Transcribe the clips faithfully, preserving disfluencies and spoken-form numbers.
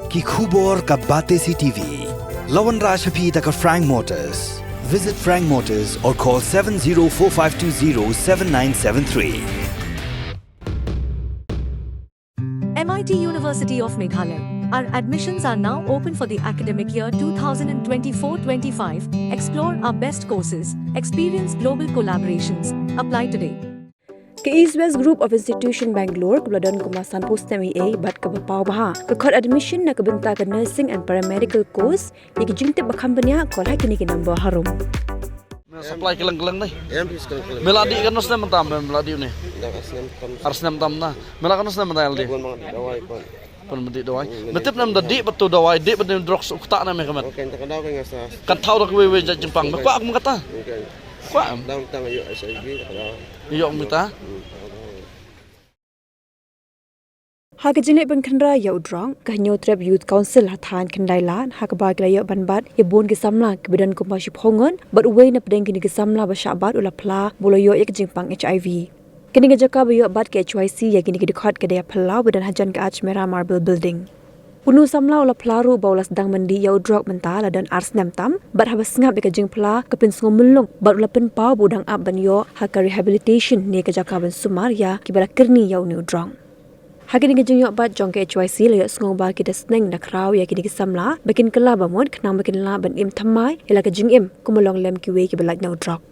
Ki khubor ka Batesi T V. La wanrah sha phi da ka Frank Motors. Visit Frank Motors or call seven zero four five two zero seven nine seven three. M I T University of Meghalaya. Our admissions are now open for the academic year two thousand twenty-four twenty-five. Explore our best courses, experience global collaborations. Apply today. Ka East West Group of Institution Bangalore kaba la don kumba sanphew snem eiei bad kaba paw bha ka khot admission na ka bynta ka nursing and paramedical course. Ïa ki jingtip ba kham bniah, call ha kine ki number harum. Me supply kylleng kylleng dei. Em, pis kylleng kylleng. Me la dih katno snem mynta, me la dih une? Dang ar snem tam. Ar snem tam na. Me la katno snem mynta ïa lade? Bun bang dih dawai, bun. Pun mynta dih dawai. Hmm, me tip ne em da dih bad tu dawai, dih bad tu drugs u ktah ne em ka met? Okay, nta ka daw ka nga sa. Kan thaw da kiwei wei jait jingpang. Me kwah kum kata? Okay. Kwah em? Dang tang ïoh H I V, nta ka daw. Ïoh kum kata? Hmm, nta ka daw. Ha ka jingleit ban khynra ïa u drok, ka Hynñiewtrep Youth Council ha thaiñ Khyndailad, ha kaba ki la ïoh ban bat ïa bun ki samla kiba don kumba shiphew ngut, bad uwei na pdeng kine ki samla ba shah bat u la phla ba u la ïoh ïa ka jingpang H I V. Kane ka jaka ba ïoh bat ka H Y C ïa kine ki dkhot ka dei ha phyllaw ba don hajan ka Ajmera Marble Building. Une u samla u la phla ruh ba u la sdang ban dih ïa u drok mynta la don ar snem tam, bad haba sngap ïa ka jingphla ka pynsngew myllung, bad u la pynpaw ba u dang ap ban ïoh ha ka rehabilitation ne ka jaka ban sumar ïa kiba la kyrni ïa une u drok. Ha kane ka jingïoh bat jong ka H Y C la ïohsngew ba ki da sneng da khraw ïa kine ki samla ba kin kylla ba mut khnang ba kin lah ban im thymmai ïa la ka jingim kum ba long lem kiwei kiba lait na u drok.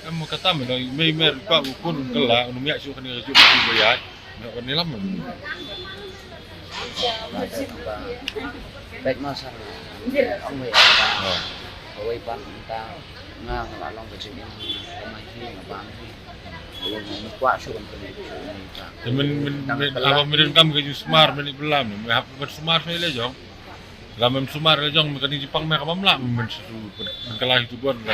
Em, kata me dang mei mer pa u kun un kylla un ym ïa shu kane ka juk ba ïa. Nga ban ïalam. Peit ma sa ong wei. Oh. Wei pat mynta nga nga la long ka jingim ka mai hi nga bang hi. Wei nga kwah shu ban pynlong shu ni ka. Te men men men haba men kam ka jingsumar men i belam men hap ban sumar sha i la jong. La men sumar la jong men ka ding jingpang me ka bam lah men shu men ka la hi tu bon la.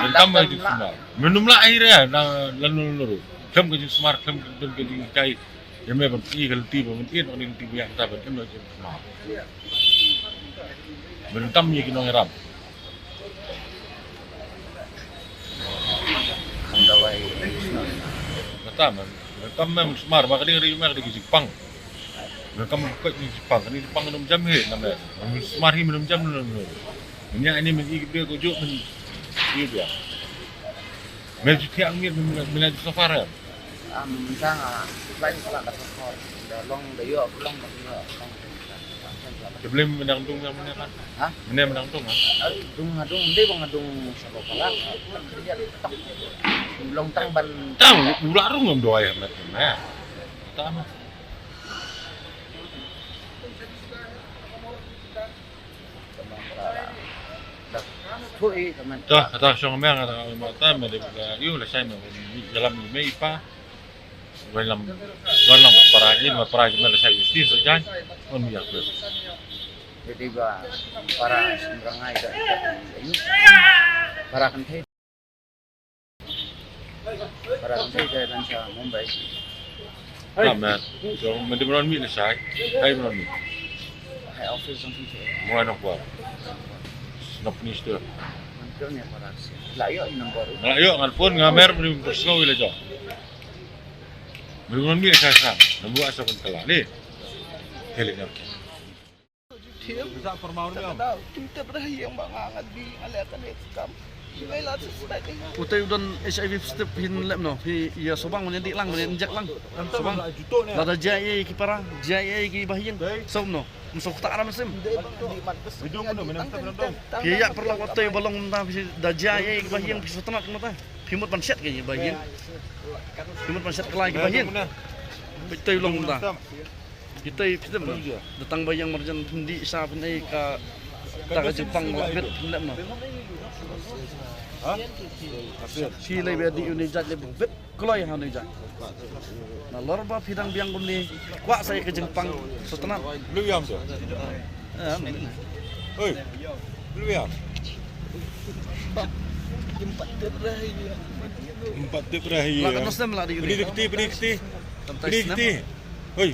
Men kam ka jingsumar. Men ym lah ai re la la nu nu. Khlem ka jingsumar khlem ka jingskai. Ïa me ban pynïaid ka lynti ba ban ïaid ban ïaid lynti ba ïa kata ban im noh jingmut. Ban tam ïa ki nongïalam. Kata man, ban tam me ban sumar ba ka dei ka dei me ka dei ka jingpang. Ban kam ka dei jingpang, ka dei jingpang ka dei jam hi na me. Ban sumar hi ban jam na me. Ban ïa ini ban ïa ki bia ko juk ban ïa bia. Me ju thiah ngit me, me la ju safar em? Am, tang, ah, lain pala ka safar. Da long, da ïoh, long, da ïoh, long. Te blim me dang dung me ne kan? Ha? Me ne me dang dung ha? Ah, dung ha dung, dei bang ha dung sabo pala. Kan kerja tok. Long tang ban. Tang, u la rung em doi em, em, em. Tang. Tah, tah, shong me nga tah, me tah, me de ka yu la shai me, me jalam me ipa. Wan lam, wan lam para in, wan para in me la shai justice so jan, on mi akwe. Jadi ba para semrangai da, da, da, para kan thei. Para kan thei da ban sha Mumbai. Ka me, so me de bron mi le shai, hai bron mi. Hai office jong P T A. Mo na kwa. Snob minister. Mantun ya para si. La yo number. La yo ngan phone nga mer bri personal le jo. Me bron mi le shai sang. Number asa pun kala ni. Hele na. Thiam. Sa permau ni. Tang da, tim tep dah yang ba nga ngan bi, nga leh ka ne kam. Ki ngai la suspect ni. Utai u don H I V positive phin lem no. Phi ïa subang ban ïa dih lang, ban ïa inject lang. Subang. Lada jia ïa ki para, jia ïa ki bahaïing. Som no. Msuk ta aram sim. Hidung no, menang tep dong. Phi ïa perlu utai ba long mynta phi da jia ïa ki bahaïing phi sutnat mynta. Phi mut ban shet ki bahaïing. Phi mut ban shet kylla ki bahaïing. Phi utai long mynta. Kita ipsem da tang ba ïang marjan pynïaid sa pynïaid ka ta ka jingpang la bit pynlem na. Ha? Shi lai ba di uni jat le bit kloi ha uni jat. Na lor ba phi dang biang kumne kwah sa ka jingpang sutnat. Lu yam sa. Oi. Lu yam. Empat tip rahi. Empat tip rahi. La ka nosem la di uni. Pedi kti, pedi kti. Pedi kti. Hoi.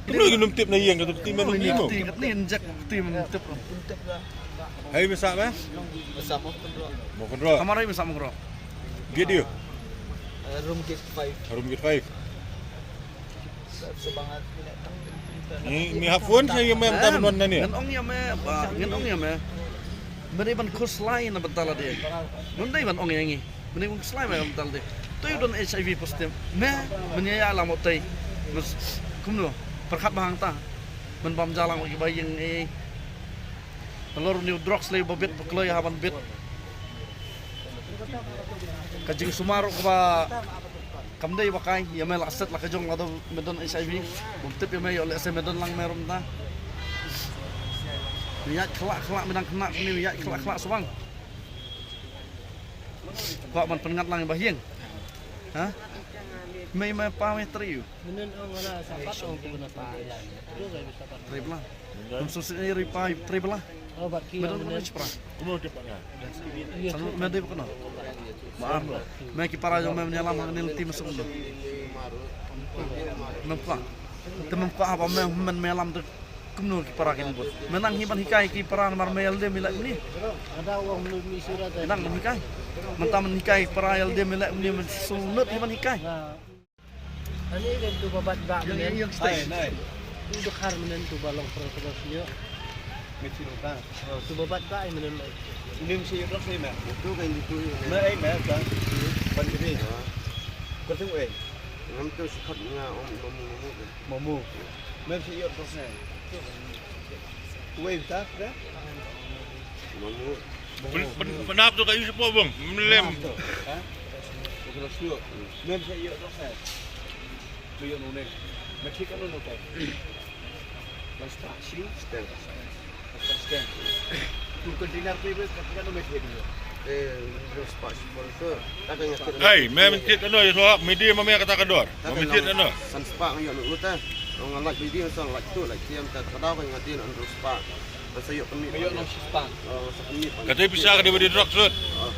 Kumno ki nym tip na ïing ka tu kti men nym tip. Kti kat ni njak kti men tip. Hai mesa ba? Mesa mo kendro. Mo kendro. Kamar ai mesa mo kendro. Gate ïa? Uh, room gate five. Room gate five. Sa-, sebangat minit. Ni, ni ha phone sa ïa me mynta ban wan na ni. Ngan ong ïa me, ba, ngan ong ïa me. Me dei ban khuslai na bynta lade. Me dei ban ong ïa ngi. Me dei ban khuslai na bynta lade. To ïa u don H I V positive. Me, men ïa ïa la mo tei. Mes, kumno. Pyrkhat ba hangta. Men bam jalang ki ba ïing eh. Nalor ni u drugs lei ba bit ba kloi ha ban bit. Ka jingsumar ruh kaba kam dei ba kai, ïa me la set la ka jong la do me don H I V. Bym tip ïa me ïoh lehse me don lang me ruh mynta. Me ïaid khlak khlak me dang khynnah me ïaid khlak khlak shuwa. Kwah ban pynngat lang ba hieng. Ha? Me me pa me tri ïa u. Mynnin ong nga la sa pat ong tu na pa. Tri bla. Kum suk sik ri pa tri bla. Oh, bad ki. Mynnin ong nga la chipra. Kumno tip nga? Ïa, sanu tu. Me dei ba kano? Ba ar. Me ki para jong me mynnin lam hangne lynti me suk no. Me kwah. Te me kwah ba me men me lam te kumno ki para kin bud. Me nang hi ban hikai ki para namar me ïalade me leh mynni. Ada wang mynnin mi sura te. Me nang ban hikai. Mynta men hikai para ïalade me leh mynni men suk lut hi ban hikai. Ani kan tu babat ba. Yang, menen. Yang stay. Hai, nai. Tu dekhar menen tu ba long pro pro sio. Mesti lupa. Oh, tu babat ba ai menen. Ini mesti yuk dok sini, mah. Itu kan itu. Mah ai mah kan. Pan ini. Kau tengok eh. Ngam tu sekat nga om mamu mamu. Mamu. Mah mesti yuk dok sini. Wei tak dah. Mamu. Pen-, pen-, penap tu kat you support bang. Melem. Ha? Okey, dah siap. Mem saya yok dah saya. Tu yok nune. Mesti kan nune. Basta si. Stem. Basta stem. Tu container tu bes kat kan mesti dia. Eh, terus pas sponsor. Tak ingat. Hey, mem cit kan dah so midi mami kata kador. Mami cit kan dah. San spa ngayok nune ta. Ngam lak bidi san lak tu lak tiam ta kadau kan ngatin an terus spa. Ka sa ïoh pynmih. Ka ïoh nong shi spang. Oh, sa pynmih pang. Katei pisa ka dei ba dei drugs sut. Oh.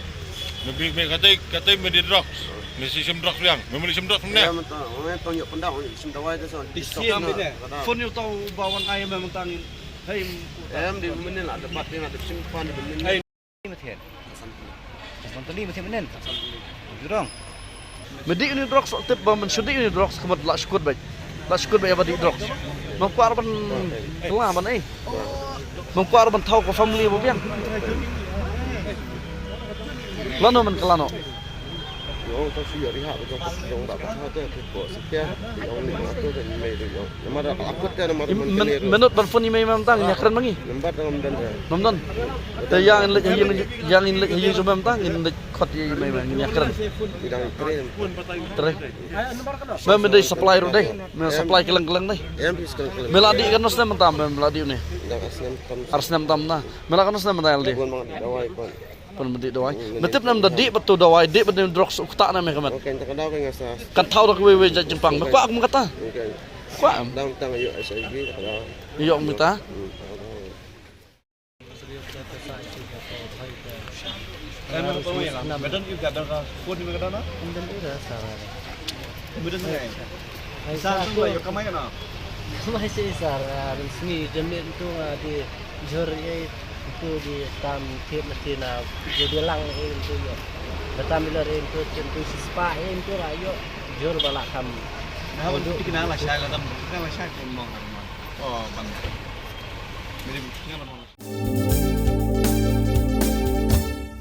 Me pi-, me katei, katei me dei drugs. Oh. Me shi shim drugs biang. Me meli shim drugs mynne. Ïa, mynta, oh, me tong ïoh pyndap, ïoh shim dawai te sa. Ti siam mynne. Phone ïoh tau ba wan ai me mynta ngin. Hei. Em, di mynne la debat, di la de shim pan di mynne. Hei. Mathian. San tylli Mathian mynne. Jurong. Me dih ni drugs, tip ba men shu dih ni drugs, ka mut la shukut bait. La shukut bait ba dih drugs. Mem kwah ban kylla ban ei. Mem kwah ban thaw ka family ba biang. Lano men kylla no. Im-, men-, minot ban phone i mei mem tang, ïa kren ma ngi. Mem don. Te ïa ngin leit, ïa ngin leit, ïa ngin leit, ïa ngin leit khot i mei mem, ïa kren. Tre. Me, me dei supply ruh dei. Me supply kylleng kylleng dei. Me la dih kano snem mynta, me la dih une. Ar snem tam na. Me la kano snem mynta ïa la dih. Pynmih dih dawai. Me tip ne em da dih bad tu dawai, dih bad tu drugs u kata ne em ka met. Kan thaw da kawei wei jait jingpang. Me kwah kum kata. Kwah em. Ïoh mynta. Kamai shisha, ah, rynsngi janmiet ntu nga dei jhur ei ntu dei tam thied na thied na dei lang ei ntu ïoh. Ba tam ïoh ei ntu thied ntu shispah ei ntu la ïoh jhur ba la kham.